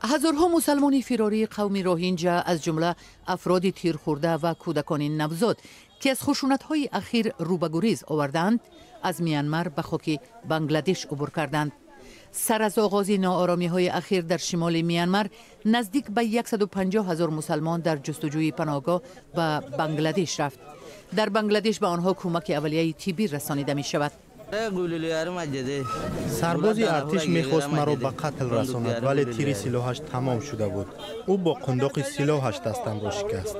Ҳазорҳо мусалмони фирории қавми роҳинҷа, аз ҷумла афроди тирхӯрда ва кӯдакони навзод, ки аз хушунатҳои ахир рӯ ба гурез овардаанд, аз Миянмар ба хоки Бангладеш убур карданд. Сар аз оғози нооромиҳои ахир дар шимоли Миянмар наздик ба 150 ҳазор мусалмон дар ҷустуҷӯи паноҳгоҳ ба Бангладеш рафт. Дар Бангладеш ба онҳо кӯмаки аввалияи тиббӣ расонида мешавад. Сарбози артиш мехост маро ба қатл расонад, вале тири силоҳаш тамом шуда буд. Ӯ бо қундоқи силоҳаш дастамро шикаст.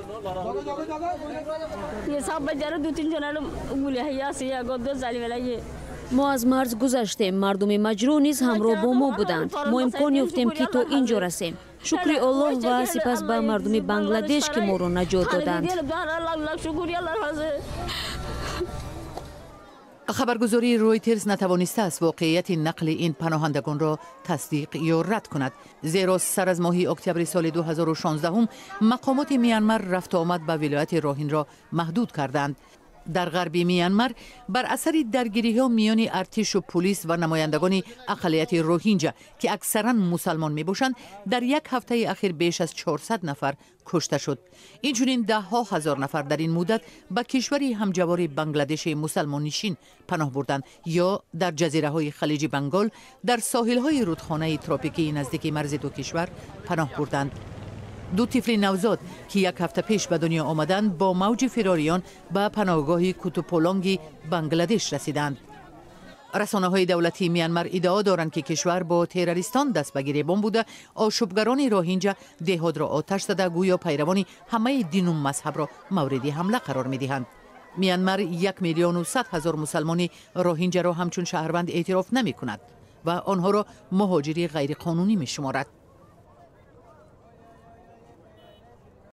Мо аз марз гузаштем, мардуми маҷрӯҳ низ ҳамроҳ бо мо буданд. Мо имкон ёфтем, ки то ин ҷо расем. Шукри Оллоҳ ва сипас ба мардуми Бангладеш, ки моро наҷот доданд. Хабаргузории Ройтерс натавонистааст воқеияти нақли ин паноҳандагонро тасдиқ ё рад кунад, зеро сар аз моҳи октябри соли 2016 мақомоти Миянмар рафтуомад ба вилояти Роҳинро маҳдуд карданд. Дар ғарби Миянмар бар асари даргириҳо миёни артишу пулис ва намояндагони ақаллияти роҳинҷа, ки аксаран мусалмон мебошанд, дар як ҳафтаи ахир беш аз 400 нафар кушта шуд. Инчунин даҳҳо ҳазор нафар дар ин муддат ба кишвари ҳамҷавори Бангладеши мусалмоннишин паноҳ бурданд ё дар ҷазираҳои Халиҷи Бангол, дар соҳилҳои рудхонаи тропикии наздики марзи ду кишвар паноҳ бурданд. Ду тифли навзод, ки як ҳафта пеш ба дунё омаданд, бо мавҷи фирориён ба паноҳгоҳи Кутуполонги Бангладеш расиданд. Расонаҳои давлатии Миянмар иддао доранд, ки кишвар бо террористон даст ба гиребон буда, ошӯбгарони роҳинҷа деҳотро оташ зада, гӯё пайравони ҳамаи дину мазҳабро мавриди ҳамла қарор медиҳанд. Миянмар 1 100 000 мусалмони роҳинҷаро ҳамчун шаҳрванд эътироф намекунад ва онҳоро муҳоҷири ғайриқонунӣ мешуморад.